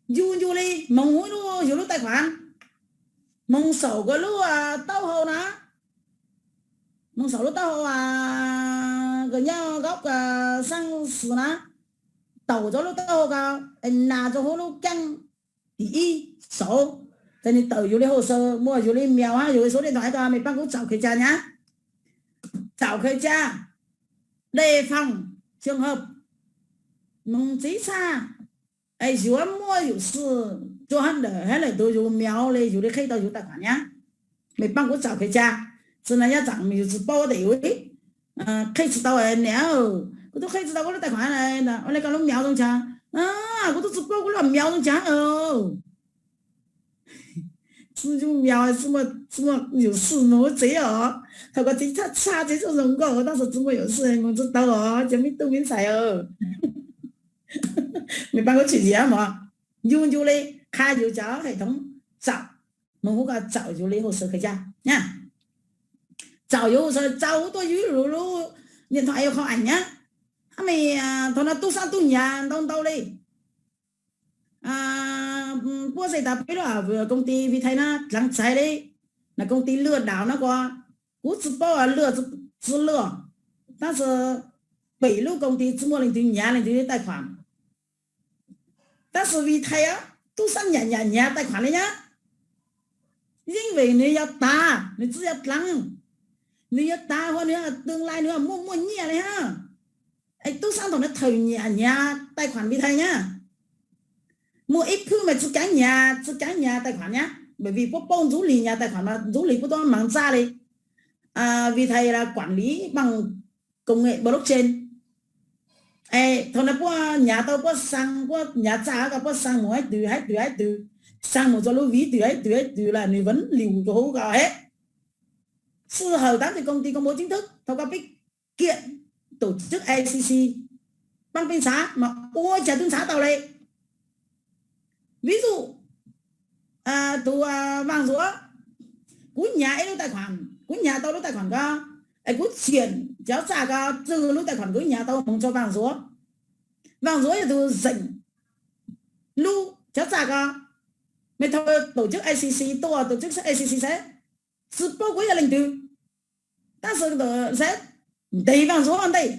Ncu ncu li moog hu yug lub taij khuam, moog saum kws lub taub hau na, moog saum lub taub hau kws nyob nkaub saab xwm na, taum rua lub taub hau ko, nas rua huv lub keeb tim ib saum, ces nwg tawm yug li hồ sơ, muaj yug li mèo hab yug li số điện thoại ko, mej paab kuv chọn khe ca nyab, chọn khe ca, đề phòng trường hợp moog txib txhaj es yuav muaj yum xwm rua hab ntawm hab lwm tug yug mèo le yug li qheb tau yug taij khuam nyab. Mej paab kuv chọn khe ca, tsi na nyob tsaam yug tsi paub tes yug qheb tsi tau niam, kuv tub qheb tsi tau kuv lub taij khuam, ua le koj lub mèo zoo caag, kuv tub tsi paub kuv lub mèo zoo caag. Tsi yug mèo, tsi muaj yum xwm moog txib os. Thaum koj txib txhaj txhaj txib txhaj zoo nkauj tab sis tsi muaj yum xwm moog tsi tau os cov mej tub mej ntxhais. Mej paab kuv tsi ziab mog, ncu ncu li qha yug cov hệ thống, tsaum, moog hu ko tsaum yug li hồ sơ khe ca, tsaum yug hồ sơ tsaum hu tuaj yug lug lub điện thoại yêu cầu ảnh nyab. Hab mej thaum no tub saab tub nyav ntau ntau li. Puab xav tas peb lub công ty Vitae na dlaag txhais li, na công ty lừa đảo no kuas, kuv tsi paub lừa tsi lừa, tab sis pem lub công ty tsi muaj leej twg nyav leej twg taij khuam. Tab sis Vitae tub saab nyav nyav nyav taij khuam li nyab. Yeej vim nwg yog tav, nwg tsi yog dlaag, nwg yog tav hua nwg tương lai nwg muaj muaj nyiaj li hab. Es tub saab thaum nwg thawm nyav nyav taij khuam Vitae nyab. Muaj ib phwb mas tsi kaav nyav tsi kaav nyav taij khuam nyab, bởi vì puab paub ntxuv lig nyav taij khuam mas ntxuv lig puab tuab maag txaj li. Vitae là quản lý bằng công nghệ blockchain. Es thaum no puab nyav tau puab xaa, puab nyav txaj ko puab xaa mus hab twg hab twg hab twg, xaa mus rua lub ví twg hab twg hab twg là nwg vẫn liu rua huv ko hab. Sij hawm tab twg công ty công bố chính thức, thaum ko peb kiện tổ chức SEC, paab peb ntxhaav mas ua caag tub ntxhaav tau le. Ví dụ, tug Vàng Dúa, kuv nyav ib lub taij khuam, kuv nyav tau lub taij khuam ko, es kuv tsiam cov txaj ko tswj lub taij khuam kuv nyav tau moog rua Vàng Dúa. Vàng Dúa yog tug zeem lub cov txaj ko. Mej thaum tổ chức SEC tuaj, tổ chức SEC saib, tsi paub kuv yog leej twg, tab sis saib ntes Vàng Dúa ua ntej,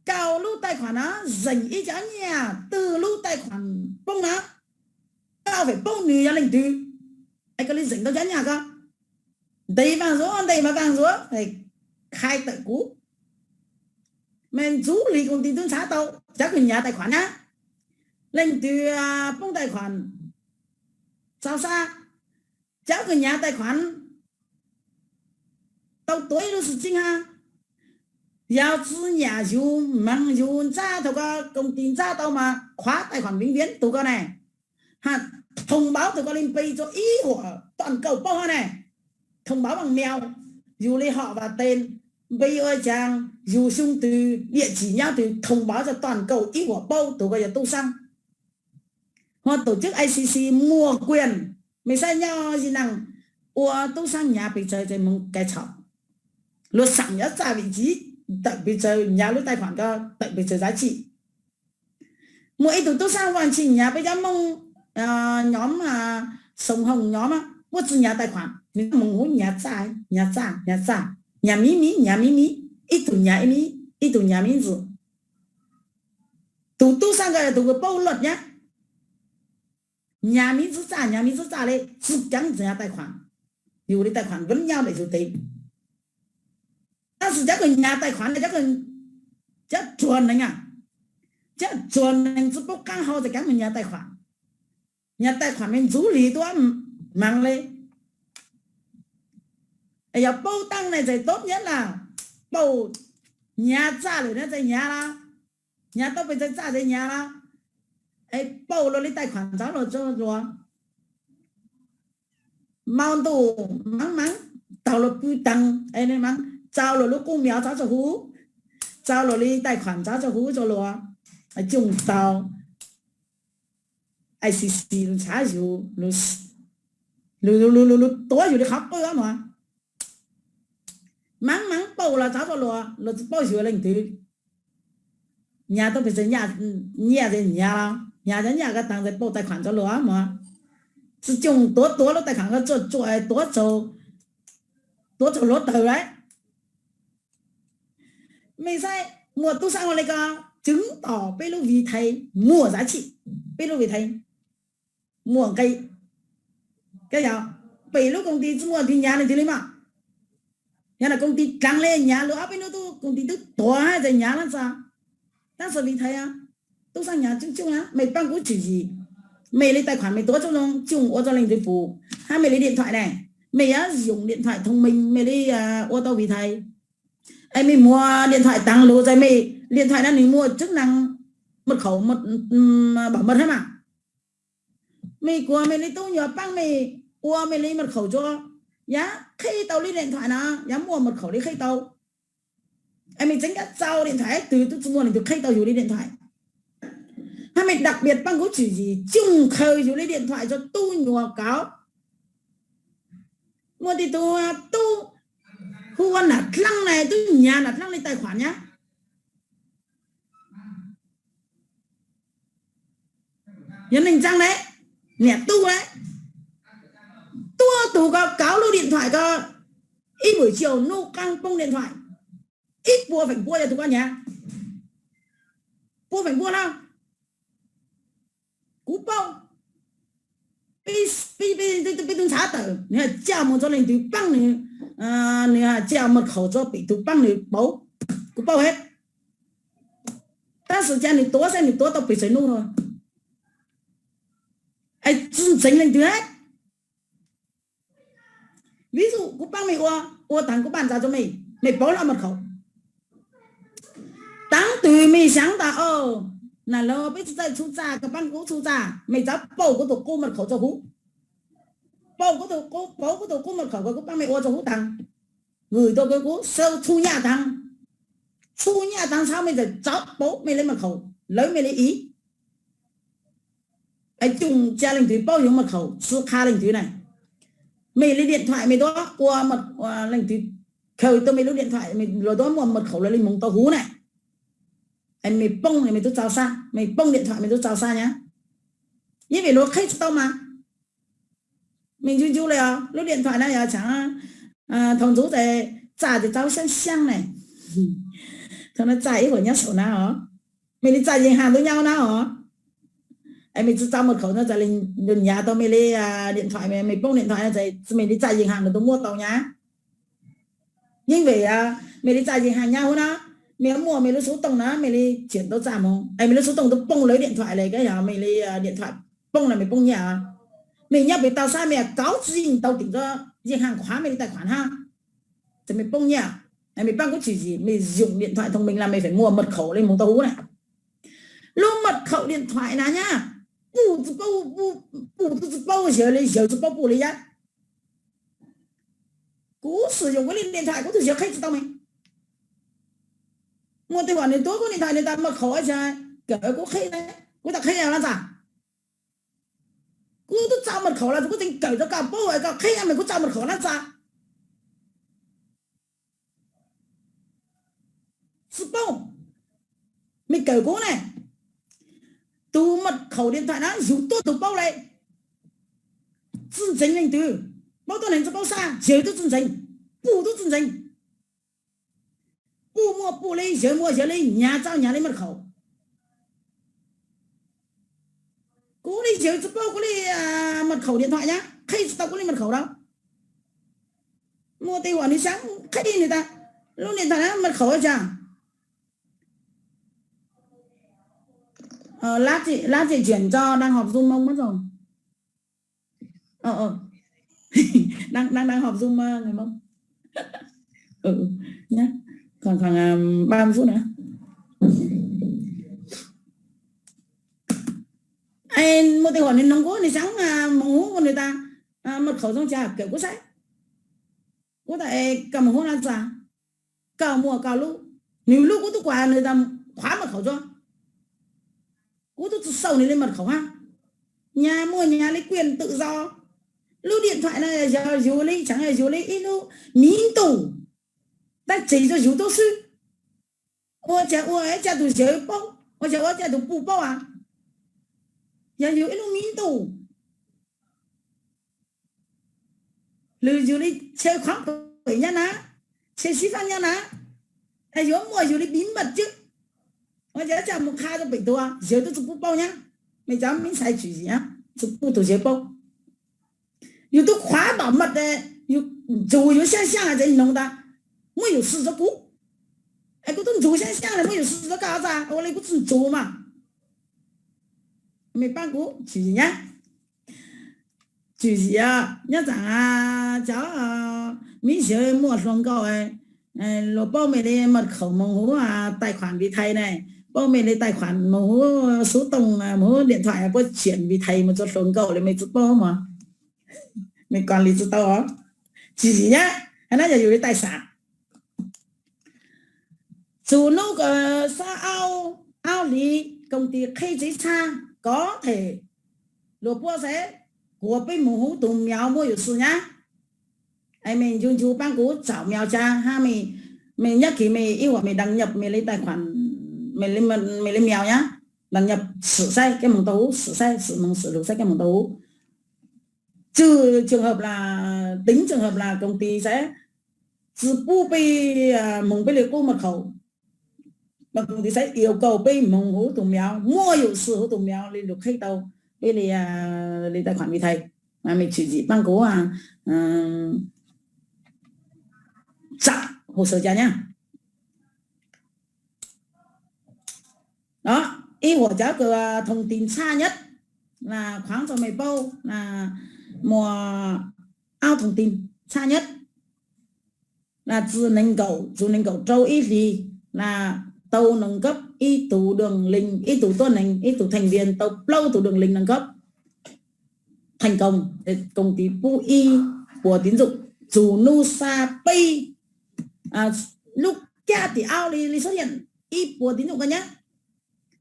koj lub taij khuam na zeem ib cov nyaj, twg lub taij khuam poob na, koj feem paub nwg yog leej twg, es koj li zeem tau cov nyaj ko. Ntes Vàng Dúa ua ntej mas Vàng Dúa khai tawm kuv, mas ntxuv lig công ty tub ntxhaav tau cov kws nyav taij khuam nyab. Leej twg poob taij khuam, txaus xav, cov kws nyav taij khuam tau tuav ib lub xwm txheej hab. Yog tsi nyam yug maag yug ntsab thaum ko công ty ntsab tau mas khóa tài khoản vĩnh viễn tug ko ne, ha, thông báo tug ko li npe rua ib huam toàn cầu paub hab ne. Thông báo bằng mail, yug li họ và tên, npe ua caag, yug xyoo twg, địa chỉ nyob twg, thông báo rua toàn cầu ib huam paub tug ko yog tub saab. Ho tổ chức SEC mua quyền, mej saib nyob Việt Nam ua tub saab nyav pes tsawg ces moog cai草. Luật sẵn nyob txaj vị trí, tawm pes tsawg nyav lub taij khuam ko, tawm pes tsawg giá trị. Muaj ib tug tub saab Vaj Tsim nyav peb cov Moob, nhóm Sông Hồng nhóm, puab tsi nyav taij khuam, nwg moog huv nyav txaj, nyav txaj, nyav txaj, nyav miv miv, nyav miv miv, ib tug nyav ib miv, ib tug nyav miv ntxwv. Tug tub saab ko yog tug kws paub luật nyab. Nyav miv ntxwv txaj, nyav miv ntxwv txaj le, tsi kaav nyav taij khuam, yug li taij khuam vnjab ntawm yug tes. Tab sis cov kws nyav taij khuam, cov ruag neeg, cov ruag neeg tsi paub qaab hau tsi kaav moog nyav taij khuam. Nyav taij khuam mej ntxuv lig tuab maag le. Yog paub taab ne txhais tob nyab laj, paub nyav txaj lawm na txhais nyav lawm, nyav tau pes tsawg txaj txhais nyav lawm, es paub luas li taij khuam ntxuv luas tso luas. Mau ntuj, maam maam taug luas pw taag, tsau luas lub kub miav txhob tso huv, tsau luas li taij khuam txhob tso huv tso luas, cooj tau, SEC ntshaw yug, lug tuav yug li qhov qwj mog. Maam maam paub los txhob tso luas, luas tsi paub yug leej twg. Nyav tau pes tsawg nyiaj txhais nyav lawm. nyav cov nyaj ko taag txais pauj tais khuam rua luas mog. Tsi coog tuav tuav lub tais khuam ko tsuam tsuam tuav, tuav txug hluav taws lawm. Mej saib muaj tub saab ua le ko, chứng tỏ peb lub vị thế muaj giá trị, peb lub vị thế muaj nqe. Koj yog pem lub công ty tsi muaj tus nyav leej twg li mas. Yog na công ty dlaag le nyav lug ob peb hnub tub công ty tub tuav hab txais nyav lab txag. Tab sis vị thế tub saab nyav coob coob na, mej paab kuv tswm yim, mej li tais khuam mej tuav txuj zoo coog ua rua leej twg pum, hab mej li điện thoại ne, mej yuav dùng điện thoại thông minh mej li ua tau vị thế. Es mej muab điện thoại taag lug txais mej điện thoại na nwg muaj chức năng mật khẩu, bảo mật hab mas. Mej kuas mej li tub nyuas paab mej ua mej li mật khẩu rua, yav qheb tau li điện thoại na, yav muaj mật khẩu li qheb tau. Es mej tseev kab tsau điện thoại ib tug tub tsi muaj leej twg qheb tau yug li điện thoại. Hab mej đặc biệt paab kuv tswm yim coog khaws yug li điện thoại rua tub nyuas kauv. Muaj tej tug tub hu ua nam dlaab na, tub nyav nam dlaab li tais khuam nyab. Yog neej tsaa ne, niam tub ne, tuab tug ko kauv lub điện thoại ko ib puas tsiaum nub qaab poob điện thoại, ib puas feem pua yog tug ko nyav, pua feem pua na. Kuv paub, peb tug ntxhais tawm nwg has ca moog rua leej twg paab nwg, nwg has ca mật khẩu rua pem tug paab nwg pauv, kuv paub hab. Tab sis ca nwg tuav saib nwg tuav tau pes tsawg nub na, es tsi ntseeg leej twg hab. Ví dụ kuv paab mej ua, ua taag kuv paab ntsa rua mej, mej pauv lub mật khẩu. Taav twg mej xaav tas, o, nam lawv peb tsi txawj txhub txaj, koj paab kuv txhub txaj, mej txav pauj kuv tug qub mật khẩu rua huv. Pauj kuv tug qub, pauv kuv tug qub mật khẩu ko kuv paab mej ua rua huv taag, vwm tau kuv sau txhub nyaj taag, txhub nyaj taag txhab mej txawm txav pauv mej li mật khẩu, lawv mej li ib. Es coog ca leej twg paub yug mật khẩu, tsi qha leej twg na. Mej li điện thoại mej tuab ua, leej twg khaws tau mej lub điện thoại, mej lug tuab muaj mật khẩu lawv li moog tau huv na. Es mej poob mej tub txaus sab, mej poob điện thoại mej tub txaus sab nyab. Yeej vim luag qheb tsi tau mas. Mej ncu ncu le os, lub điện thoại na yog tsaam thaus ntxuv tas txaj tas txaus xyaab xyaab ne, thaus na txaj ib huam nyob saum na os, mej li txaj yeej has ntuj nyab na os. Es mej tsi txaus mật khẩu no tas li, nyav tau mej li điện thoại, mej poob điện thoại no tas mej li txaj yeej has nws tub muab tau nyab. Yeej vim mej li txaj yeej has nyab huv na, mej muaj mej lub xub tooj na mej li tsim tau txaj moog, es mej lub xub tooj tub poob lawv điện thoại le, koj yog mej li điện thoại poob na mej poob nyiaj. Mej nyob pem tau sab mej kauv tsi yeej tau tim ko, yeej has qhuav mej li tais khuam hab, tas mej poob nyiaj. Mej paab kuv tswm yim, mej dùng điện thoại thông minh las mej feem muaj mật khẩu li moog tau huv na. Lub mật khẩu điện thoại na nyab, pum tsi paub, pum tub tsi paub yawg li, yawg tsi paub pum li yab. Kuv sử dụng kuv li điện thoại kuv tug yawg qheb tsi tau mej. Muaj tej huam nws tuav kuv điện thoại nws tas mật khẩu a, kawm kuv qheb, kuv tas qheb lab txag. Kuv tub txaus mật khẩu los kuv tseem kawm rua koj paub, koj qheb mej kuv txaus mật khẩu lab txag. Tsi paub, mej kawm kuv ne. Tus mật khẩu điện thoại na yug tuab tug paub le. Tsi ntseeg leej twg, paub tuab neeg tsi paub sab, yawg tub tsi ntseeg, pum tub tsi ntseeg. Pum muaj pum li, yawg muaj yawg li, nyav txaus nyav li mật khẩu. Kuv li yawg tsi paub kuv li mật khẩu điện thoại nyab, qheb tsi tau kuv li mật khẩu lawm. Muaj tej huam nws xaav qheb nws tas lub điện thoại na mật khẩu a tsaag. Lab tseem tsiam tso, đang họp Zoom mong mab zoo. Đang đang họp Zoom người Mông. Còn khoảng ba mươi phút nữa. Muaj tej huam nws noog kuv nws xaav moog huv nws tas mật khẩu zoo cas kawm kuv saib. Kuv tas koj moog huv lab txag, koj muaj koj lub, nws lub kuv tub kuas nws tas qhuav mật khẩu rua. Kuv tub tsi sau nws li mật khẩu hab. Nyav muaj nyav li quyền tự do. Lub điện thoại no yog yug li, tseem yog yug li ib lub miv ntuj, tab tseg rua yug tub xwb. Ua cas ua ib tsa tus yawg paub, ua cas ua ib tsa tus pum paub as. Yog yus ib lub mi ntuj, lwm yus li chaw khov pem nyab na, chaw sib fab nyab na, yuav muaj yus li bí mật chứ. Ua cas mus qha rau pem tuag, yawg twb tsis pub paub nyab. Mej cov me ntxhais tswm yim, tsis pub tus yawg paub. Yus tub qhuav ntom maj, yus ntsug yus xyab xyab ces noog tas muaj yus si rau kuv. Es kuv tub ntsug xyab xyab muaj yus si rau koj tas, ua li kuv tsis ntsug mas. Mej paab kuv tswm yim nyab. Tswm yim, nyob tsaam cov miv yawg muaj hluas nkauj, luag paub mej li mật khẩu moog huv tài khoản Vitae ne, paub mej li tài khoản moog huv số tông, moog huv điện thoại puab chuyển Vitae mus rua hluas nkauj li mej tsi paub mas. Mej kos li tsi tau. Tswm yim nyab, hab nab yog yus li tài sản. Txug nub sab aub, aub hlis công ty qheb tsev tshaj, có thể luag puab xav kuas peb moog huv tug mèo muaj yus si nyab. Es mej ncu ncu paab kuv tsom mèo tsa hab mej, mej nyob kis mej ib huam mej đăng nhập mej li tài khoản, mej li mèo nyab, đăng nhập xwm saib kev moog tau huv, xwm saib xwm moog xwm lug saib kev moog tau huv. Tswv trường hợp là, tính trường hợp là công ty xav tsi pub peb moog peb li qub mật khẩu, mas công ty xav yêu cầu peb moog huv tug mèo, muaj yus si huv tug mèo li lug qheb tau peb li, li tài khoản Vitae. Mej tswm yim paab kuv tsom hồ sơ tsa nyab. Đó, ib huam cov kws thông tin tshaj nhất là khoov rua mej paub, muaj aub thông tin tshaj nhất là tswv neeg nkaum, tswv neeg nkaum rau ib hlis là tau nâng cấp ib tug đường link, ib tug tuab neeg, ib tug thành viên tau plaub tug đường link nâng cấp thành công, công ty pub ib puas tín dụng. Txug nub sab peb, lub kab tim aub li, li xác nhận ib puas tín dụng koj nyab,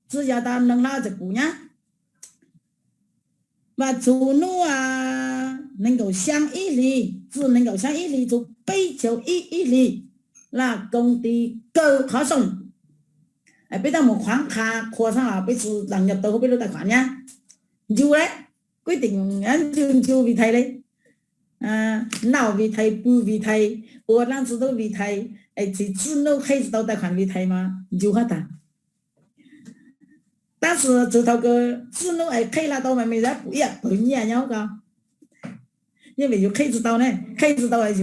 tsi yog tas neeg hla txawm pum nyab. Vas txug nub neeg nkaum xyaa ib hlis, txug neeg nkaum xyaa ib hlis, txug peb caug ib ib hlis, là công ty kaw qhov zoo. Peb tab mus khoov qha qhua xwb los peb tsi đăng nhập tau huv peb lub tài khoản nyab. Ncu lawm, quyết định ncu ncu Vitae li, nau Vitae, pw Vitae, ua dlaab tsi tub Vitae, es txug txij nub qheb tsi tau tài khoản Vitae mas ncu hab tas. Tab sis txug thaum kws txij nub es qheb hla tau mas mej yuav pum ib yam pawg nyiaj nyob ko. Yeej vim yus qheb tsi tau ne, qheb tsi tau yus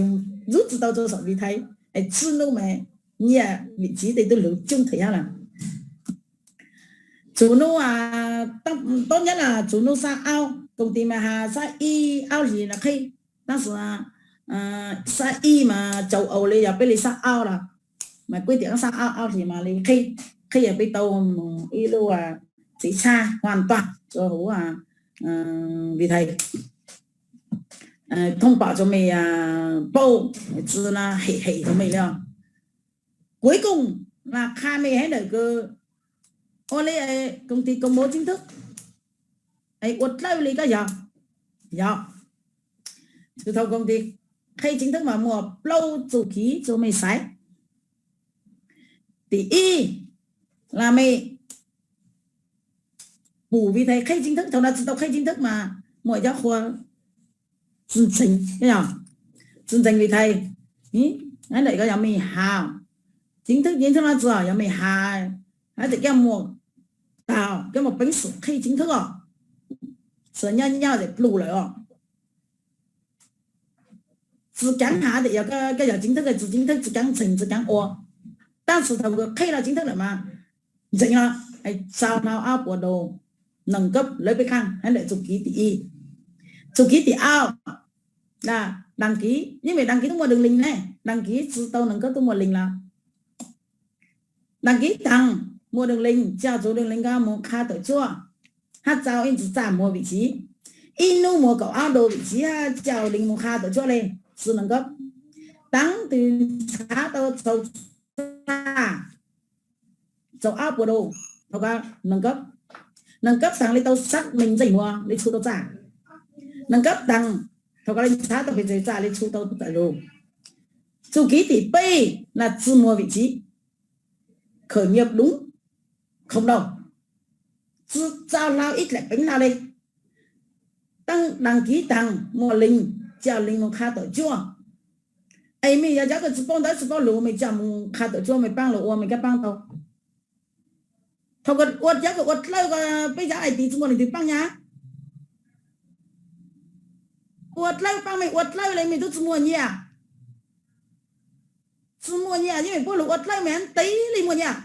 zub tsi tau rua saum Vitae, es txij nub mas nyiaj vim tsi tej tub lug coob thaum yog lawm. Txug nub, tốt nhất là txug nub sab aub, công ty mas has sab ib aub hlis no qheb, tab sis sab ib mas châu Âu li, yog peb li sab aub los mas kwv tiam sab aub, aub hlis mas li qheb, qheb yog peb tau mus ib lub tsev tshaj hoàn toàn rua huv Vitae. Thông báo rua mej paub, tsi na hem hem rua mej li. Cuối cùng là qha mej hab ntawm kws ua li công ty công bố chính thức, ua dlawb li koj yog, yog txug thaum công ty qheb chính thức mas muaj plaub txuj kiv rua mej xaiv. Tim ib, là mej pum Vitae qheb chính thức, thaum no tsi tau qheb chính thức mas muaj cov qhua tsi ntseeg, tsi ntseeg Vitae. Ntawm ko yog mej has chính thức, chính thức no tsi yog mej has, has tas koj muaj, tau koj muaj peev xwm qheb chính thức os, tsi nyob nyob tas pluj lawm os. Tsi kaav has tas yog koj yog chính thức, tsi chính thức tsi kaav ntseeg tsi kaav ua. Tab sis thaum kws qheb los chính thức lawm mas ntseeg no, sau hnau ob puas đô nâng cấp lawv peb qaab hab ntawm txuj kiv tim ib. Txuj kiv tim aub, đăng ký, yeej vim đăng ký tub muaj đường link ne, đăng ký tsi tau nâng cấp tub muaj link los đăng ký taag, muaj đường link, coj txug đường link ko mus qha tawm tsuab, hab txaus ib ntsis txaj muag vim tsi, ib nub muag kaum ob đô vim tsi, hab coj link mus qha tawm tsuab le, tsi nâng cấp. Taag twg nrhav tau txaus txaj, txaus ob puas đô, thaum ko nâng cấp. Nâng cấp taag le tau xác minh ntsej muag le txhu tau txaj. Nâng cấp taag, thaum ko le nrhav tau pes tsawg txaj le txhu tau txaj lug. Txuj kiv tim peb na tsi muag vim tsi, khởi nghiệp đúng không đâu. tsi txaus hlo ib dlaim peev hlo li. Teeb dag kiv taag muaj leeg, coj leeg moog qha tawm tsuaj. Es mej yog cov kws tsi paub ntawv tsi paub lug, mej coj moog qha tawm tsuaj, mej paab lug ua mej kab paab tau. Thaus kws ua cov kws ua dlawb ko, peb cov I T tsi muaj leej twg paab nyaj. Ua dlawb paab mej ua dlawb le mej tub tsi muaj nyaj. Tsi muaj nyaj, yeej mej puab lug ua dlawb mej ntev le muaj nyaj.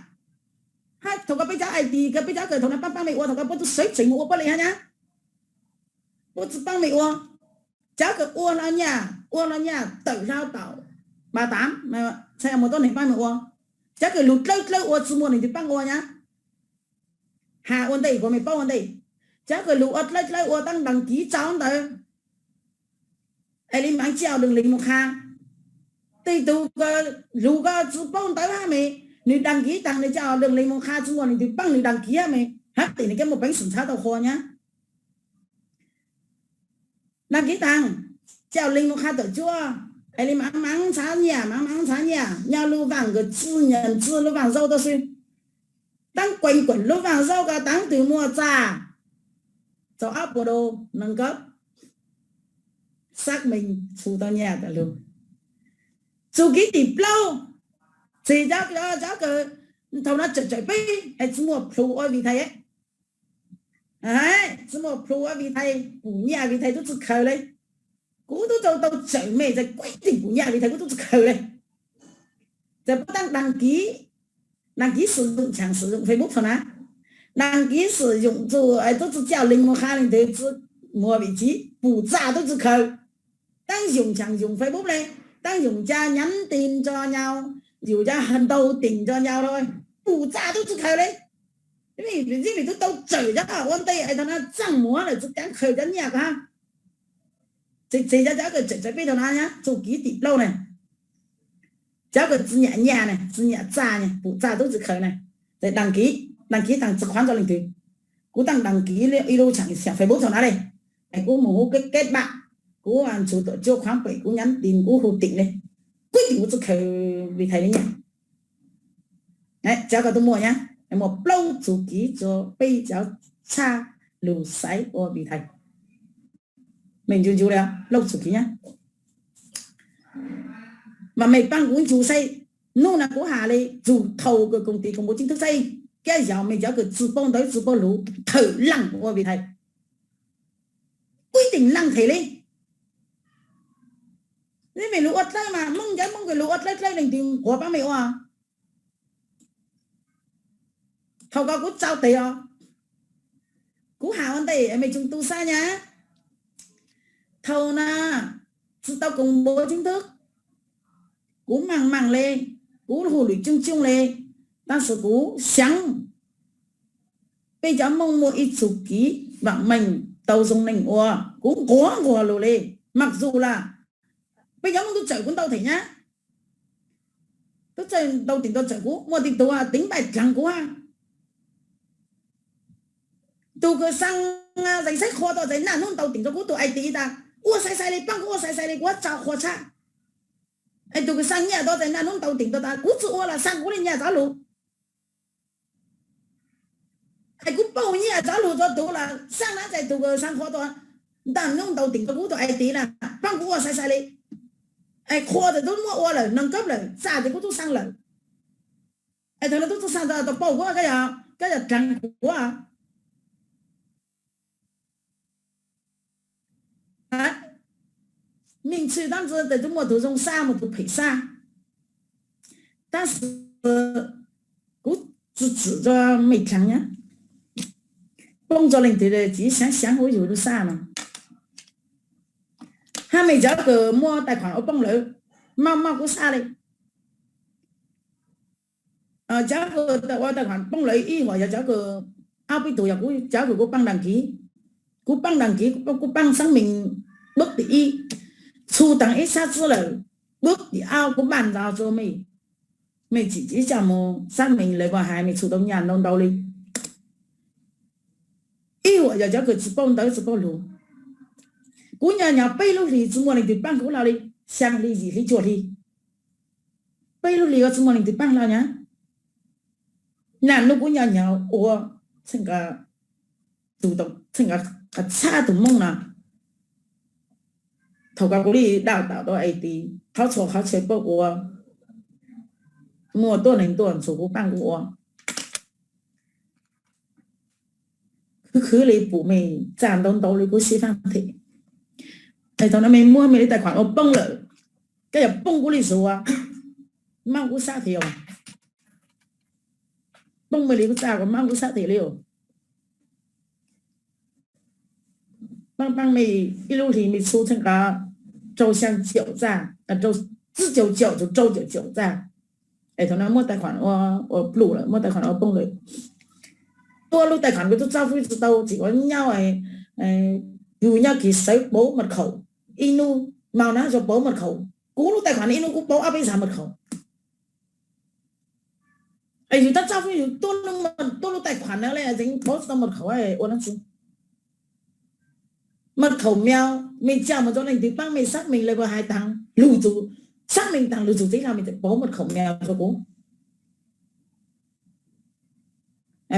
Hab thaus ko peb cov I T ko, peb cov kws thaus no paab paab mej ua, thaus ko puab tub sawv tsees moog ua puab le hab nyaj. Puab tsi paab mej ua. Cov kws ua hlo nyaj, ua hlo nyaj tawm hlo tau ba taam, txhaj muaj tuab neeg paab mej ua. Cov kws lug dlawb dlawb ua tsi muaj leej twg paab ua nyaj. Has ua ntej kuas mej paub ua ntej. Cov kws lug ua dlawb dlawb ua taab dag kiv tsaus ntawd, es le maam coj leej leeg moog qha. Tej tug ko lug ko tsi paub ntawv hab mej, nwg dag kiv taag nwg coj leej leeg moog qha tsi muaj leej twg paab nwg dag kiv hab mej, hab tes nwg kab muaj peev xwm ntshaw tau qhua nyaj. Dag kiv taag, coj leej moog qha tawm tsuaj, es le maam maam ntshaw nyaj, maam maam ntshaw nyaj, nyob lub vaaj kws tsi nyeem tsi lub vaaj zaub tau xwb. Taab kuees kuam lub vaaj zaub ko taag twg muaj txaj txaus ob puas dau, neeg kawb xác minh txhum tau nyaj tas lug. Txug kiv tim plaub, txhim cov kws thaus no tsawm tsawm peb es tsi muaj plhus ua vim thais, tsi muaj plhus ua vim thais, pum nyaj vim thais tub tsi khaws le. Kuv tub tau tau tsawm mej txhais kuv tim pum nyaj vim thais kuv tub tsi khaws le. Txhais puab taab dag kiv, dag kiv sử dụng, chọn sử dụng Facebook thaus na. Dag kiv sử dụng txug tub tsi coj leej moog qha leej twg tsi muaj vim thais, pum txaj tub tsi khaws. Taab yug chọn dùng Facebook le, taab yug cov nhắn tin tso nyau, yug cov ntau tỉnh tso nyau le, pum txaj tub tsi khaws le. Yeej vim tub tau tsawm cov ua ntej es thaus no txaj muag lawm tsi kaav khaws cov nyaj ko hab. Txhim txhim cov kws tsawm tsawm peb thaus na, txug kiv tim plaub na. Cov kws tsi nyam nyaj na, tsi nyam txaj na, pum txaj tub tsi khaws na. Dag kiv, dag kiv taag tsi khuav txug leej twg. Kuv taab dag kiv ib lub chọn, chọn Facebook thaus na le. Es kuv moog hu kev kev npam, kuv txhum tawm tsuaj khuav pem, kuv nhắn tin, kuv hu tỉnh le. Kuv tim kuv tsi khaws vim thais le nyaj. Cov ko tub muaj nyaj, muaj plaub txug kiv rua peb cov tshaj lug xaiv ua vim thais. Mej ncu ncu le, plaub txug kiv nyaj. Mas mej paab kuv ncu saib, nub na kuv has le, txug thaus kws công ty công bố chính thức saib, kab yog mej cov kws tsi paub ntawv tsi paub lug thawm laaj ua vim thais, kuv tim laaj them le. Le mej lug ua dlawb mas Moob cov Moob kws lug ua dlawb dlawb leej twg quav paab mej ua. Thaus ko kuv txaus tes os. Kuv has ua ntej mej tsoom tu sab nyaj. Thaus na tsi tau công bố chính thức, kuv maaj maaj le, kuv hu lwm coob coob le, tab sis kuv xaav peb cov Moob muaj ib txug kiv vaam meej tau zoo neej ua, kuv nquag nquag lug le. Mas zuj las peb cov Moob tub tsawm kuv ntau them nyaj, tub tsawm ntau tim ntau tsawm kuv, muaj tim tug teev npaim dlaag kuv hab. Tug kws xaa zeej saib qhua tau txais naj nub ntau tim rua kuv tug I T tas, ua sai sai le, paab kuv ua sai sai le, kuv tsa qhua tshaj. Es tug kws xaa nyaj tau txais naj nub ntau tim tau tas, kuv tsi ua los xaa kuv le nyaj txav lug. Es kuv paub nyaj txav lug rua tug los xaa na, txais tug kws xaa qhua tau naj nub ntau tim rua kuv tug I T na, paab kuv ua sai sai le. Es qhua txais tub muab ua lawm, nws kab lawm, txaj ces kuv tub xaa lawm. Es thaus no tub tub xaa tau paub kuv, kab yog dlaag kuv. Mej txhwj tab ntsis tes tub muaj tug zoo sab muaj tug phem sab, tab sis kuv tsi txwm rua mej dlaag nyaj. Poob rua leej twg tsi xaav xaav huv yug lub sab no. Hab mej cov kws muaj tais khuam ua poob lawm, maj maj kuv sab le. Cov kws ua tais khuam poob lawm ib huam yog cov kws, aub peb tug yog kuv cov kws kuv paab dag kiv, kuv paab dag kiv, kuv paab xác minh bước thứ nhất, txhum taag ib sab tsib lawm, bước thứ hai kuv npaj ntxaws rua mej, mej tsim tsim coj moog xác minh lawv puas hais mej txhum tau nyaj ntau ntau le. Ib huam yog cov kws tsi paub ntawv tsi paub lug. Kuv nyob nyob peb lub hlis tsi muaj leej twg paab kuv hlo le, xyaa hli yim hli cuaj hli. Peb lub hlis ko tsi muaj leej twg paab hlo nyaj. Naj nub kuv nyob nyob ua txheej ko tus tau txheej qab txhab tus Hmoob no. Thaum kawg kuv li daj tawm rau es tis qhov txhua qhov chaw pab ua, muaj tuaj neeg tuaj ntxuav kuv pab kuv ua. Khwv khwv li pum mej txaj ntau ntau li kuv sib faaj them. Es thaum no mej muab mej li tais khuam ua poob lawm, koj yog poob kuv li zuav, mab kuv sab thiab os. Poob mej li kuv txaj kuv mab kuv sab thiab li os. Pab pab mej ib lub hlis mej txhub txheej qab rau xyaa caum txaj, rau tsib caug caum tus rau caum caum txaj. Es thaum no muab tais khuam ua pluj lawm, muab tais khuam ua poob lawm. Tuaj lub tais khuam kuv tub txaj fwb tsis tau txiv ua nyob, yus nyob kis sawv pauv mật khẩu ib hnub, mau na tso pauv mật khẩu. Kuv lub tais khuam ib hnub kuv pauv ob peb xav mật khẩu. Es yus tab txaj fwb yus tuaj lub tais khuam na le tseem pauv tsis tau mật khẩu ua dab tsi. Mật khẩu mèo, mej tsa mus rau leej twg pab mej xác minh le ua hais taag lug tus, xác minh taag lug tus txiv hlo mej tseem pauv mật khẩu mèo rau kuv.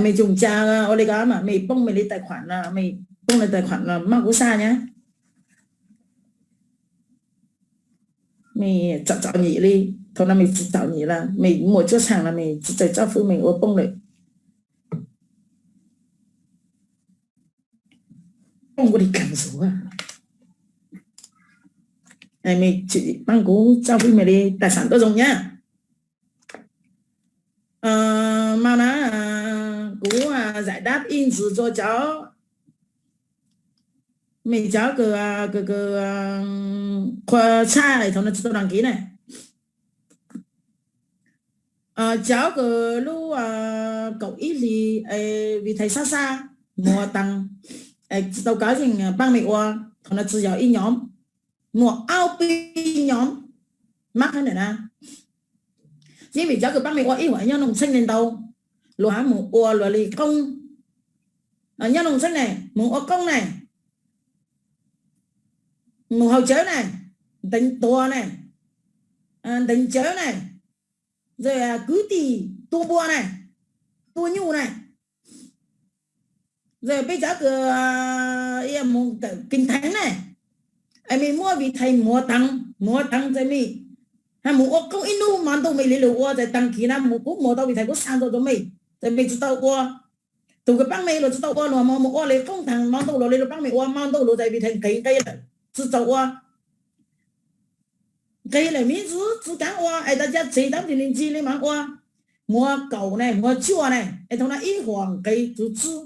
Mej tsoom tsa ua li ko mas mej poob mej li tais khuam no, mej poob li tais khuam no mab kuv sab nyab. Mej txom txom nyem li, thaum no mej tsis txom nyem lawm, mej muaj cuab tshaaj no mej tsis txawj txaj fwb mej ua poob lawm. Poob kuv li kaag zuav. Mej tsis pab kuv txaj fwb mej li tais khuam tuaj zoo nyab. Mas na, kuv giải đáp ib ntsis rua cov, mej cov kws, kws, kws qhua tshaj thaum no tsis tau đăng ký na. Cov kws lub kaum ib hlis vì thầy sab sab muag taag, tsis tau kov yeej pab mej ua, thaum no tsis yog ib nyom, muaj ob peb nyom mab qhab ntawm na. Yeej vim cov kws pab mej ua ib huam nyob Looj Tsheej le ntau, luag hab mus ua luag li qoob, nyob Looj Tsheej ne mus ua qoob ne, mus haus cawv ne, nteev tuag ne, nteev cawv ne, kwv tij tua npua ne, tua nyuj ne. Peb cov kws mus tawm kinh thánh ne, mej muab vì thầy muag taag, muag taag txawm mej mus ua qoob ib hnub, hmo ntuj mej li lug ua txawm taag kis na mus kuv muag tau vì thầy kuv xa ntua rua mej, txawm mej tsis tau ua. Tug kws paab mej luag tsis tau ua, luag mus ua li qoob taag, hmo ntuj luag li luag paab mej ua, hmo ntuj luag txawm vì thầy nqis nqe lawm tsis txaus ua. Nqis lawm mej tsi, tsi kaav ua es tas ca txig tab sis nws ntsig li maam ua. Muag kaum ne, muag cuaj ne, es thaum no ib huam nqis txug tsib.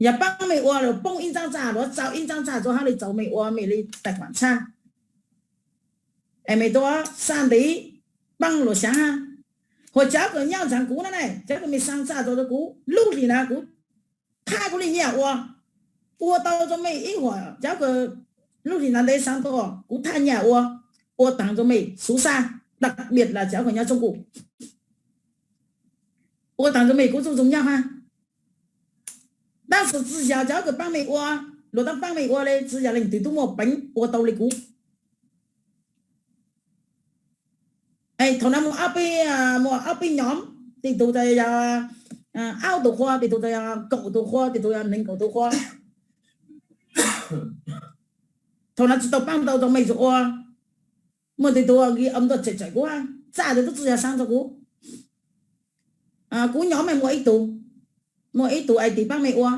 Yog paab mej ua luag poob ib ntsaab txaj, luag txaus ib ntsaab txaj txug hab li txaus mej ua mej li tais khuam tshaj. Es mej tuaj xa ntiv paab luag xyaav hab. Huam cov kws nyob ntxaag kuv na ne, cov kws mej xa txaj txug rua kuv lub hlis na kuv thaj kuv li nyaj ua, ua tau rua mej ib huam cov kws lub hlis ntawd ntev xaav tau kuv thaj nyaj ua, ua taag rua mej xub xaj, đặc biệt là cov kws nyob tsoob kuv, ua taag rua mej kuv txuj zoo nyob hab. Tab sis tsi yog cov kws paab mej ua, luag tab paab mej ua le, tsi yog leej twg tub muaj peev ua tau le kuv. Thaum no muaj ob peb, muaj ob peb nyom, tej tug tas yog aub tug qhua, tej tug tas yog kaum tug qhua, tej tug yog nees nkaum tug qhua. Thaum no tsi tau paab tau rua mej tsi ua. Muaj tej tug nki am ntuj tseem tseem kuv, txaj tug tub tsi yog xaav rua kuv. Kuv nyom mej muaj ib tug, muaj ib tug es tis paab mej ua.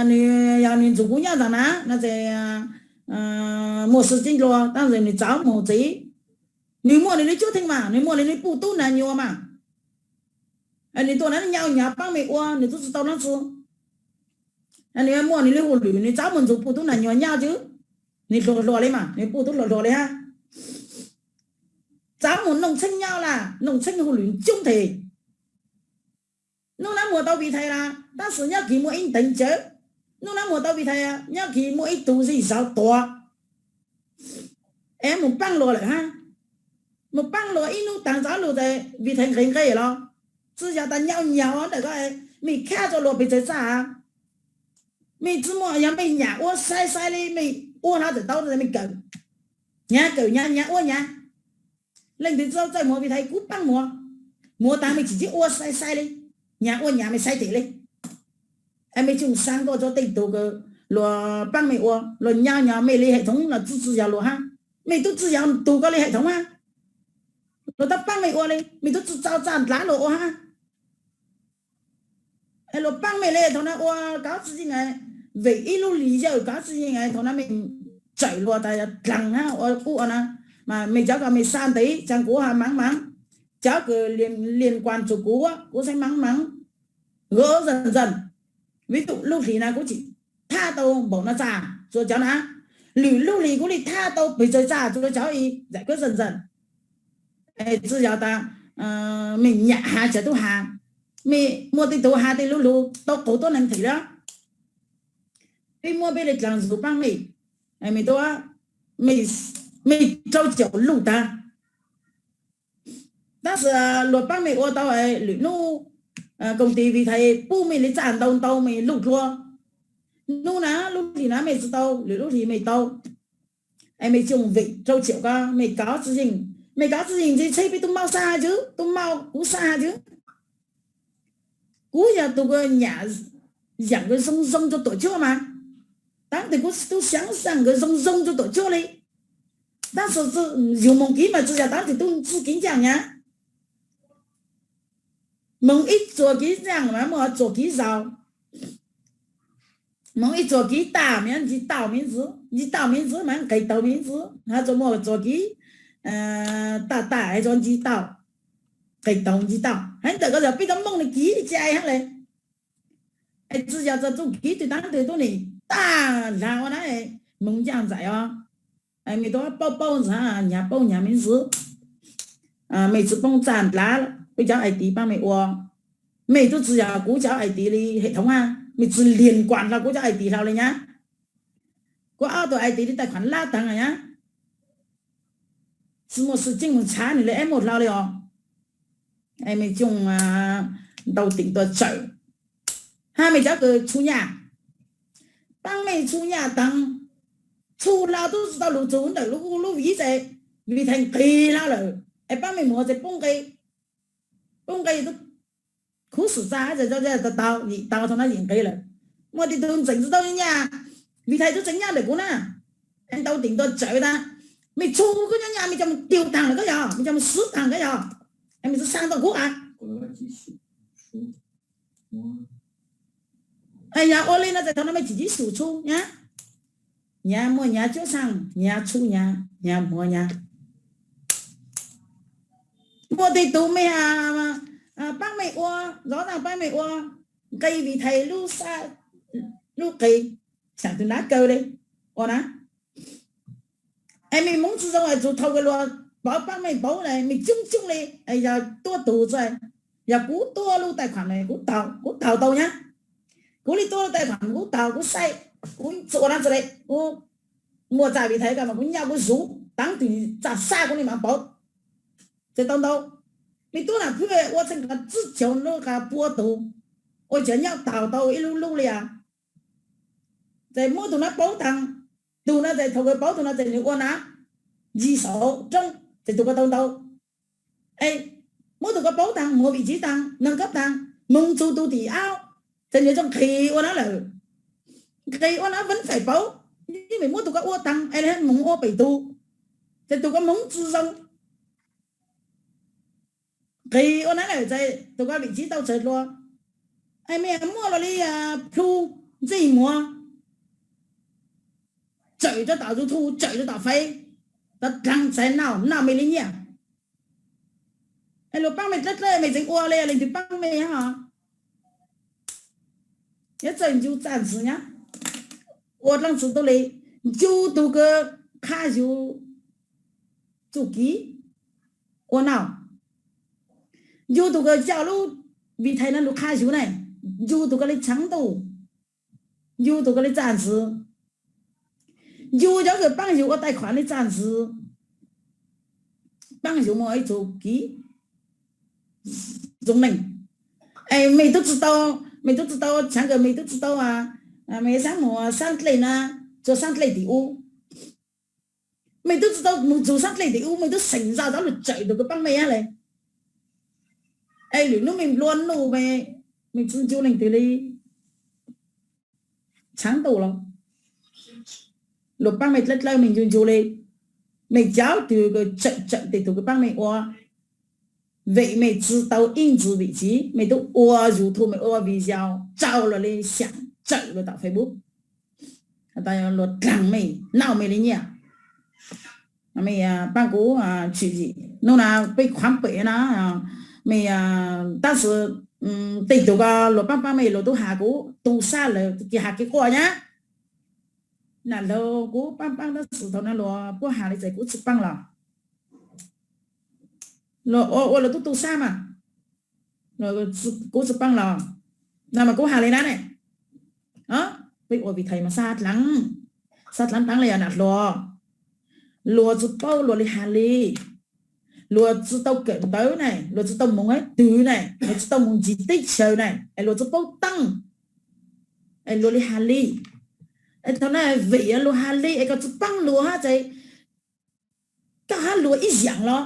Nws yog nws ntxug kuv nyob ntag na, no ces muaj sib ceeb dlua tab sis nws txav mus txiv. Nws muaj nws li cuab theej mas, nws muaj li nws puj tub nag nyuas mas. Nws tuaj na nyaum nyav paab mej ua, nws tub tsi tau dlaab tsi. Nws muaj nws li hauj lwm, nws txav mus ntxug puj tub nag nyuas nyob tsi, nws hluas hluas li mas, nws puj tub hluas hluas li hab. Txav mus Looj Tsheej nyob lawm, Looj Tsheej hauj lwm coob thiab. Nub nab muag tau vì thầy lawm, tab sis nyob kis muaj ib nteev cawv. Nub nab muag tau vì thầy, nyob kis muaj ib tug zij zov tuag. Es mus paab luag lawm hab. Mus paab luag ib nub taag txav lug tas vì thầy nqis nqe los. Tsi yog tas nyaum nyav ua ntawm ko, mej khab rua luag pes tsawg txaj. Mej tsi muaj, yog mej nyam ua sai sai li mej ua hlo tawm tau tas mej kawm, nyav kawm nyav, nyav ua nyav. Leej twg tsi tau txawj muag vì thầy kuv paab muag. Muag taag mej tsim tsi ua sai sai li, nyav ua nyav mej sai tem li. Es mej tsi mus saab tuaj rua tej tug kws luas paab mej ua, luas nyav nyav mej li hais thoov los tub tsi yog luas hab. Mej tub tsi yog tug kws li hais thoov hab. Luas tub paab mej ua li, mej tub tsi tso tsa dlav luas ua hab. Luas paab mej li thaum na ua kov tsi yeej, vim ib lub hlis yawm kov tsi yeej, thaum na mej tsawm luas tas yog dlaag hab ua ub ua na. Mas mej cov kws mej xa ntev tsaa kuv has maam maam, cov kws liên quan tsua kuv, kuv saib maam maam, gỡ dần dần. Ví dụ lub hlis na kuv tsi thaj tau npaum no tsa tsua cov na, lwm lub hlis kuv li thaj tau pes tsawg tsa tsua cov, giải quyết dần dần. Tsi yog tas mej nyam has tsaam tub has, mej muaj tej tug has tej lug lug tau qaug tuab neeg them lawm. Peb muab peb le dlaag zug paab mej, mej tub, mej rau caum luj taag. Tab sis luas paab mej ua tau, lwm nub công ty Vitae pub mej le txaj ntau ntau mej luj dlua. Nub na lub hlis na mej tsi tau, lwm lub hlis mej tau. Es mej tsi mus vim rau caum ko, mej kov tsi yeej, mej kov tsi yeej ntshe peb tub maub xab tsi, tub maub kuv xab tsi. Kuv yog tug kws nyam yaam kws zoo zoo rua tuam cuab mas, taab tes kuv tub xyaav xaam kws zoo zoo rua tuam cuab li. Tab sis yug moog kiv mas tsi yog taab tes tub txuj kiv ncaaj nyab. Moog ib txuas kiv ncaaj mas muaj txuas kiv zaus. Moog ib txuas kiv tag mas nci tau miv ntxwv, nci tau miv ntxwv mas nqis taug miv ntxwv, hab txuas muaj txuas kiv tag tag hab txuas nci tau, nqis taug nci tau. Hab ntawm ko yog peb tub mooj le kiv li ca hab le. Es tsi yog txuj kiv tug taab tes tub nim tag lag ua na, moog ncaaj ntxais os. Mej tub paub paub ntxwv, nyav paub nyav miv ntxwv. Mej tsi poob txaj dlav peb cov ai tiv paab mej ua. Mej tub tsi yog kuv cov ai tiv li hem thoov hab, mej tsi liên quan hlo kuv cov ai tiv hlo li nyab. Kuv ob tug ai tiv li tai khuam lab taag nyab. Tsi muaj sij ceeb moog tshav nwg le eb muaj hlo li os. Mej tsi ntau teem tua tsawm, hab mej cov kws tshu nyaj, paab mej tshu nyaj taag, tshu hlo tub tsi tau lug txug ntawm lub viv ces Vitae nqis hlo lawm, es paab mej muag ces poob nqe, poob nqe tub khuv xim txaj tau, yim tau thaum na yim nqe lawm. Muaj tej tug ntseem tsi tau nyaj, Vitae tub tseem nyaj ntawm kuv na, es ntau teem tua tsawm tas, mej tshu koj nyaj nyaj mej coj moog tiag taag lawm koj yog, mej coj moog swv taag koj yog, es mej tsi saang tau kuv a. Yog ua li no ces thaum no mej tsim tib xum tshu nyab. Nyav muaj nyav cuab saang, nyav tshu nyav, nyav muag nyav. Muaj tej tug mej paab mej ua, zov taag paab mej ua, nqe Vitae lub xab, lub qe, saam tug nab kaw le ua na. Es mej moov tsi zoo es txug thaum kws luas pauv paab mej pauv na mej coob coob le, yog tuab tug tsi, yog kuv tuab lub tai khuam kuv taug, kuv taug tau nyab. Kuv le tuab lub tai khuam kuv taug, kuv saib, kuv tsi ua dlaab tsi le, kuv muaj txaj Vitae ko mas kuv nyob kuv zuv, taav twg txaj sab kuv le maam pauv. Ces tau ntau, mej tuab nam phwj ua txheej qas tsib caug lub qas pua tug, ua caag nyob taug tau ib lub lub li as. Ces muab tug no pauv taag, tug no ces thaum kws pauv tug no ces nwg ua na, ncig saum roob ces tug ko tau ntau. Es muab tug ko pauv taag, muag vim tsiv taag, nws kab taag, moog txug tug tim aub, ces nwg tau nqhis ua na lawm. Nqhis ua na vab faim pauv, yeej vim muab tug ko ua taag es le moog ua pem tug, ces tug ko moog tsi zoo. Nqhis ua na lawm ces tug ko vim tsiv tau tsawg dlua. Es mej muaj lug li plhu ntxij muag, tsawm rua tom YouTube, tsawm rua tom Face, tau dlaag txhais noj, noj mej li nyiaj. Es luas paab mej dlawb dlawb mej tseem ua le leej twg paab mej hab. Nyob txawj ncu txaj ntxwv nyab, ua dlaab tsi tub le, ncu tug kws qha yug txuj kiv ua noj, ncu tug kws coj lub Vitae no lug qha yug na, ncu tug ko le tshaav ntuj, ncu tug ko le txaj ntxwv, ncu cov kws paab yug ua tai khuam le txaj ntxwv, paab yug muaj ib txuj kiv zoo neej. Es mej tub tsi tau, mej tub tsi tau tshaav kws mej tub tsi tau, mej xaav mus xaav dlej na, tsuas xaav dlej tim ub. Mej tub tsi tau mus txug xaav dlej tim ub, mej tub xeem zaj cov lug tsawm tug kws paab mej hab le. Es lwm nub mej nplua nuj, mej tsi ncu leej twg li. txhaav ntuj los, luag paab mej dlawb dlawb mej ncu ncu le, mej cov tug tsawm tsawm tej tug kws paab mej ua, vim mej tsi tau ib ntsis vim tsiv mej tub ua YouTube, mej ua video tsaus luag le xyaam tsawm luag tom Facebook, luag dlaag mej, nauj mej le nyiaj. Mej paab kuv tswm yim nub na, peb khuaav pem na, mej, tab sis tej tug ko luag paab paab mej luag tub has kuv tu sab lawm, kev has kev quaj nyab. Nam laug kuv paab paab tab sis thaum no luag puab has le ces kuv tsi paab los. Luag ua ua luag tub tu sab mas kuv tsi paab los, no mas kuv has le na ne. Peb ua vim thais mas xab dlaab, xab dlaab dlaab le nam hluas. Luag tsi paub luag le has le, luag tsi tau kawm ntawv ne, luag tsi tau moog hab twg ne, luag tsi tau moog ntsis teb chaws ne, es luag tsi paub taab, es luag le has le. Es thaum na vim luag has le es koj tsi paab luag hab ces koj hab luag ib yaam los?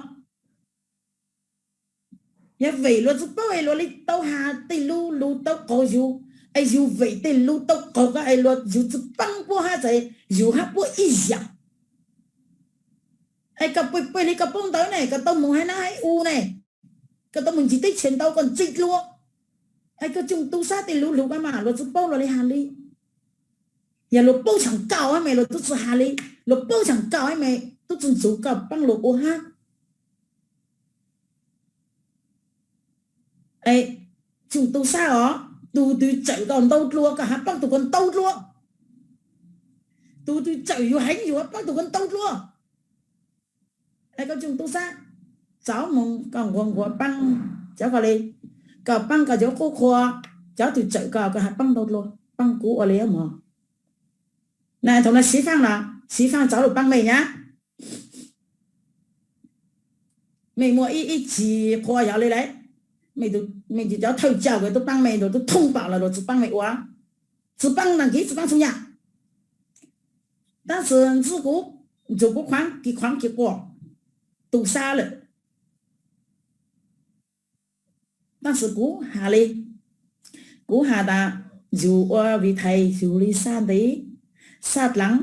Yog vim luag tsi paub es luag le tau has tej lug lug tau qaug yug, es yug vim tej lug tau qaug koj es luag yug tsi paab puab hab ces yug hab puab ib yaam. Es koj pw pw le koj paub ntawv ne, koj tau moog hab nab hab u ne, koj tau moog ntsis teb chaws ntau koj ntse dlua. Es koj tsoog tu sab tej lug lug koj mas luag tsi paub luag le has le. Yog luag paub tshaj koj hab mas luag tub tsi has le, luag paub tshaj koj hab mas tub tsi ntsug koj paab luag ua hab. Tsoog tu sab os, tug twg tsawm koj ntau dlua koj hab paab tug ko ntau dlua. Tug twg tsawm yug heev yug hab paab tug ko ntau dlua. Es koj tsoog tu sab, txav moog koj nquag nquag paab cov koj le, koj paab koj cov qub qhua, cov twg tsawm koj koj hab paab ntau dlua, paab kuv ua le mog. Na thaum no Siv Faaj los, Siv Faaj txav lug paab mej nyab. Mej muaj ib, ib txhis qhua yog le lawm, mej tug cov thawj coj kws tub paab mej, luag tub thooj pam los luag tsi paab mej ua, tsi paab dag kiv tsi paab txhua yaam. Tab sis ntxwb kuv, ntsug kuv khuaav kev khuaav kev quaj, tu sab lawm. Tab sis kuv has le, kuv has tas yug ua vim thais yug le sab ntev, sab dlaab,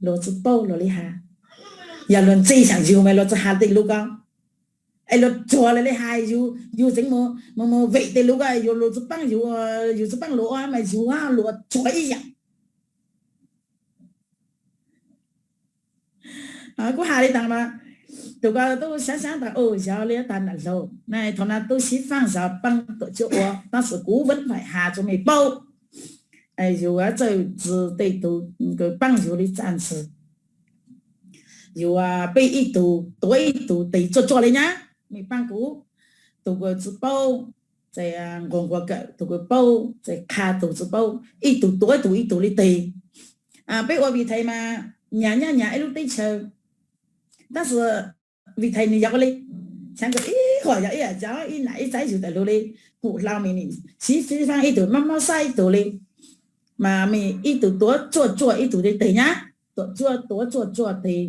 luag tsi paub luag le has. Yog luag ntse xyaam yug mas luag tsi has tej lug ko, es luag tsuag le le has yug, yug tseev moog moog vim tej lug ko, yug luag tsi paab yug, yug tsi paab luag ua mas yug hab luag tsuag ib yaam. Kuv has le taag mas, tug ko tub xaav xaav tas, o, yog le taag nam laug na, thaum na tub Siv Faaj xaav paab tuam cuab ua, tab sis kuv vab faim has rua mej paub, yug txawj tsi tej tug paab yug le txaj ntxhw. Yug peb ib tug tuav ib tug tes tsuag tsuag le nyab, mej paab kuv, tug kws tsi paub ces nquag nquag kawm, tug kws paub ces qha tug tsi paub, ib tug tuav ib tug ib tug le tes. Peb ua vim thais mas nyag nyab nyag ib lub teb chaws, tab sis vim thais nwg yog ua le, xaav kws ib huam yog ib yam cov ib nam ib txaiv yug tawm lug le, pum hlau mej Siv Faaj ib tug, Mab Mab Xab ib tug le, mas mej ib tug tuav tsuag tsuag ib tug le tes nyab, tuav tsuag tuav tsuag tsuag tes,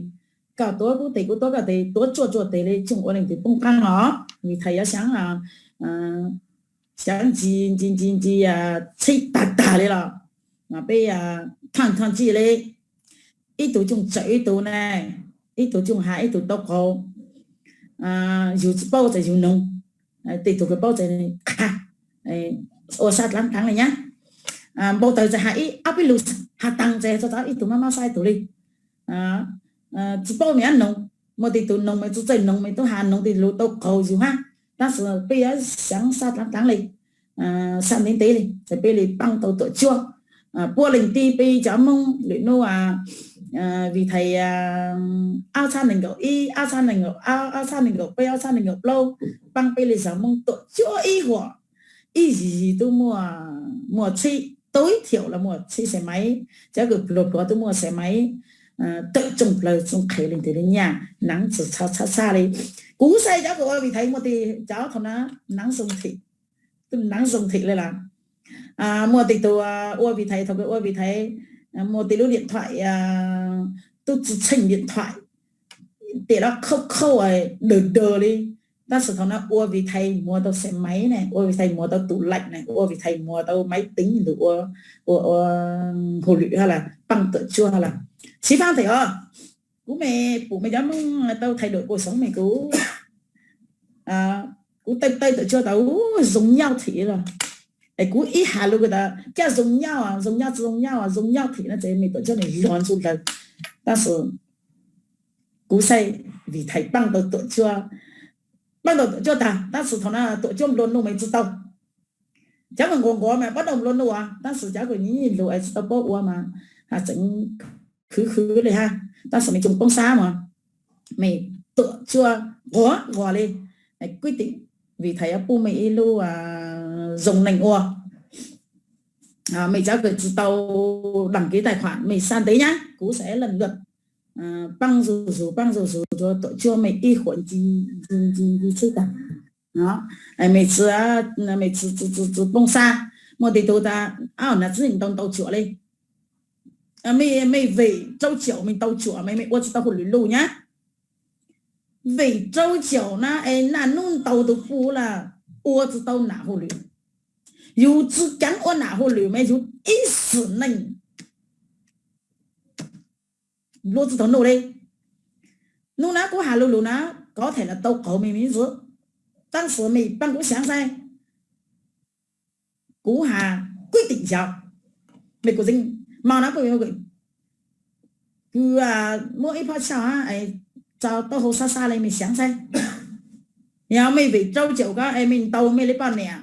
koj tuav kuv tes kuv tuav koj tes, tuav tsuag tsuag tes le tsoog ua leej twg poob qaab os. Vim thais yuav xaav xaav ntsis ntsis ntsis ntsis txhib tag tag le los, mas peb thaaj thaaj txij le, ib tug tsoog tsawm ib tug ne, ib tug tsoog has ib tug tau qaug, yug tsi paub ces yug noog, tej tug kws paub ces qha, ua sab dlaab dlaab le nyab. Npau taws txawm has ib ob peb lug, has taag ces tso tso ib tug Mab Mab Xab ib tug le. Tsi paub mej yuav noog, muaj tej tug noog mej tsi txawj noog mej tub has noog tej lug tau qaug yug hab, tab sis peb yuav xaav sab dlaab dlaab le, sab ntev ntev le ces peb le paab tau tuam cuab. Puab leej tib peb cov Moob lwm nub, vim thais ob txhab nees nkaum ib, ob txhab nees nkaum ob, ob txhab nees nkaum peb, ob txhab nees nkaum plaub, paab peb le zog Moob tuam cuab ib huam, ib yig yig tub muaj, muaj txhib, tub ib thiaum los muaj txhib xe maiv, cov kws pluag pluag tub muaj xe maiv, tawm tsooj plawg tsooj qhe leej twg le nyaj, naav tsi txhab txhab le. Kuv saib cov kws ua vim thais muaj tej cov thaum na, naav zoo thim, tub naav zoo thim le los. Muaj tej tug ua vim thais, thaum kws ua vim thais, muaj tej lub điện thoại tub tsi txheej điện thoại, tiam los khauj khauj dawg dawg li, Tab sis thaum no ua Vitae muag tau xe máy ne, ua Vitae muag tau tủ lạnh ne, ua Vitae muag tau máy tính lug ua, ua, ua hauj lwm hab las paj tuam tsuag hab las. Xib Fab them os, kuv mas pum mej cov Moob tau thay đổi cuộc sống mas kuv, kuv tawm tawm tuam tsuag tau zoo nhau thiab los. Es kuv ib has lug kuv tas cas zoo nhau, zoo nhau tsis zoo nhau, zoo nhau thiab no ces mej tuam tsuag nws luag ntxug lawm. Tab sis kuv saib Vitae paj tau tuam tsuag, paj tau tuam tsuag tag, tab sis thaum no tuam tsuag nplua nuj mas tsis tau. Cov kws nquav nquav mas pab tau nplua nuj, tab sis cov kws nyuj lug es tsis tau paub ua mas has tseem khwv khwv li hab, tab sis mej tsoom poob sab mas mej tuam tsuag nquav nquav li, kuj tim Vitae yuav pub mej ib lub zoo neej ua. Mej cov kws tsis tau đăng ký tài khoản mej xa ntev nyab, kuv saib leej lwm paj zuj zus, paj zuj zus rua tuam tsuag mej ib huam nci, nci, nci, nci txhij tag. Mej tsis, mej tsis, tsis, tsis poob sab, muaj tej tug tas, aw, nav txwv ntau ntau cuam li. Mej, mej vim rau caum mej ntau cuam mas mej ua tsis tau hauj lwm lug nyab. Vim rau caum na es naj nub ntau tug pub las ua tsis tau nam hauj lwm. Yug tsis keev ua nam hauj lwm mas yug ib sim neej nplua tsis tau nuj li. Nub nab kuv has lug lug na, có thể là tau qaug mej me ntsis, tab sis mej pab kuv xaav saib, kuv has kuj tim xyov, mej kuv txeeb mau na, kuv muab ib phob tshaj tso taub hau sab sab li mej xaav saib. Yog mej vim rau caum ko es mej ntau mej li poj niam,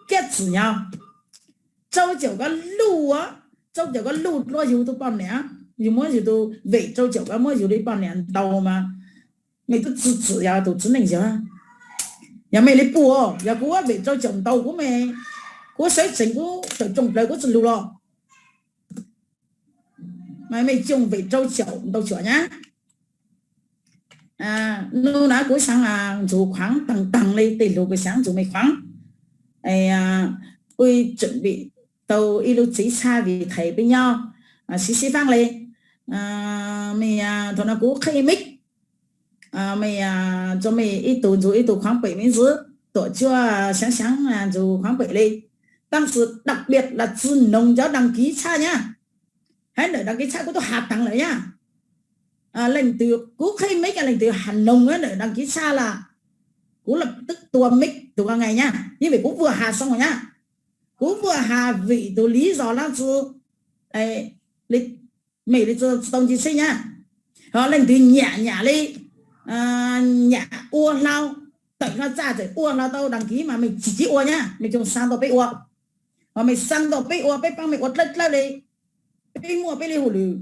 kiab txwm yog rau caum ko luj, rau caum ko luj dlua yug tug poj niam, yug muab yug tug vim rau caum ko muab yug li poj niam ntau mas mej tub txwv txwm yog tug txiv neej yog. Yog mej li puag, yog kuv vim rau caum ntau kuv, kuv sawv tsees kuv tawm rooj plaws kuv tsi lug los. Mas mej coj vim rau caum ntau cuam nyab. Nub nua kuv xaav nrug khuav taag taag li tej lug kuv xaav nrug mej khuav. Kuv chuẩn bị tau ib lub txiv txhab Vitae peb nyob, sib sib faab li. Mej thaum no kuv qhib mic, mej, rua mej ib tug nrug ib tug khuav pem mej ntsis, tuam tsuag xaav xaav nrug khuav pem li. Tab sis đặc biệt là tsi noog cov đăng ký tshaj nyab. Hab ntawm đăng ký tshaj kuv tub has taag lawm nyab. Leej twg kuv qhib mic leej twg has noog ntawm đăng ký tshaj las kuv lập tức tua mic tug ko ngay nyab, yeej vim kuv vuag has soo nyab. Kuv vuag has vim tug lý do lab tsi, mej li tsi tau nce seb nyab. Ho leej twg nyam nyam li, nyam ua hlau, tawm hlo txaj txawm ua hlo tau đăng ký mas mej tsis txib ua nyab, mej coj xaa tau peb ua. Ho mej xaa tau peb ua, peb paab mej ua dlawb dlawb li, peb muaj peb li hauj lwm.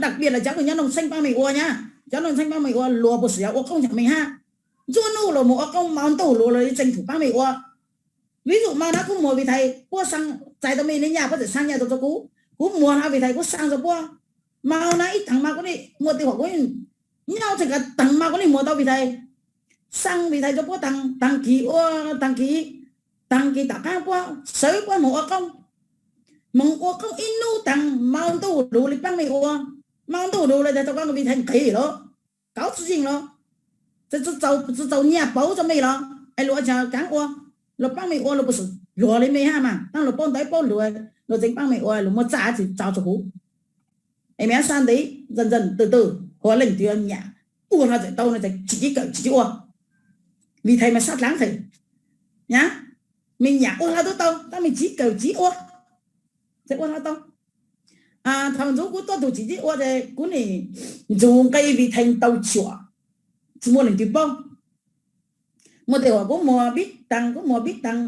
Đặc biệt là cov kws nyob Nooj Xeeb paab mej ua nyab, cov Nooj Xeeb paab mej ua luag puas sim yog ua qoob ncaag mej hab. Nruab nuj los moog ua qoob, hmo ntuj luag los tseem thum paab mej ua. Ví dụ hmo no kuv muag Vitae puab xaa, txais tau mej li nyaj puab txawm xaa nyaj tau rua kuv, kuv muag hlo Vitae kuv xaa rua puab. Hmo no ib taag hmo kuv le muaj tej huam kuv nyob tseem kav taag hmo kuv le muag tau Vitae, xaa Vitae rua puab taag, taag kis ua, taag kis, taag kis tom qaab puab sawv puab moog ua qoob. Moog ua qoob ib nub taag, hmo ntuj luag le paab mej ua, hmo ntuj luag le tag tau koj Vitae nqis los, kauv tsi yeej los, tsi txaus nyaj pauv rua mej los, es luag ua caag kaav ua, luag paab mej ua luag puas sim luag le mej hab mas, taag luag paub ntawv paub luag, luag tseem paab mej ua, luag muaj txaj tsi tso rua kuv. Es mej xaa ntev, ntxawm ntxawm twg twg, hos leej twg nyam ua hlo txawm tau no tsis txib kawm tsis txib ua. Vitae mas sab dlaab theem, nyab, mej nyam ua hlo tub tau, tab mej tsis kawm tsis ua, txawm ua hlo tau. Thaum ntxuv kuv tuaj tug tsis txib ua ces kuv nim nrug nqe Vitae ntau cuam, tsis muaj leej twg paub. Muaj tej huam kuv muag pib taag, kuv muag pib taag,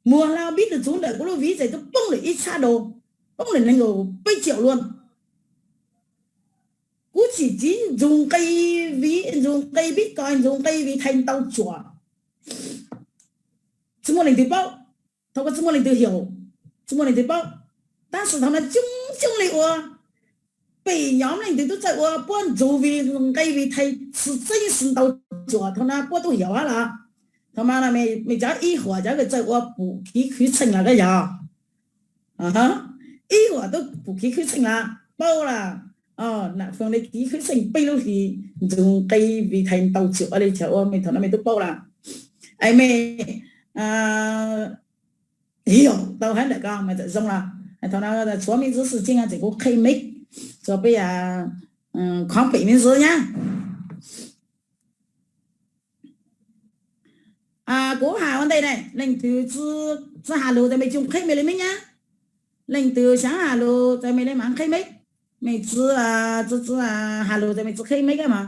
muag hlo pib tug txuv ntawm kuv lub viv ces tub poob lawm ib txhab dau, poob lawm nees nkaum peb triệu luôn. Kuv tsis txib nrug nqe, nrug nqe Bitcoin, nrug nqe Vitae ntau cuam, tsis muaj leej twg paub. Thaum ko tsis muaj leej twg hiểu, tsis muaj leej twg paub. Tab sis thaum no coob coob le ua, pem nyob leej twg tub txawj ua, puab nrug nqe Vitae tsis txib ntau cuam, thaum no puab tub hiểu hab los. Thaum no mej cov ib huam cov kws txawj ua pum kiv khwv txheej los koj yog, ib huam tub pum kiv khwv txheej los paub los. Nram Foos le kiv khwv xeem peb lub hlis ntxoov qe vim thaiv ntau txhua li chaw ua mej thaum no mej tub paub lawm. Es mej yog tau hab ntawm ko mas txawm zoo los thaum no txhua mej ntxwv xwm txheej tseem kuv qheb mej, txhua peb yog khob pem mej ntxwv nyab. Kuv has ua ntej na, leej twg tsi has lug tas mej tsi qheb mej le mej nyab. Leej twg xaav has lug tas mej le maam qheb mej. Mej tsi, tsi has lug tas mej tsi qheb mej kab mas.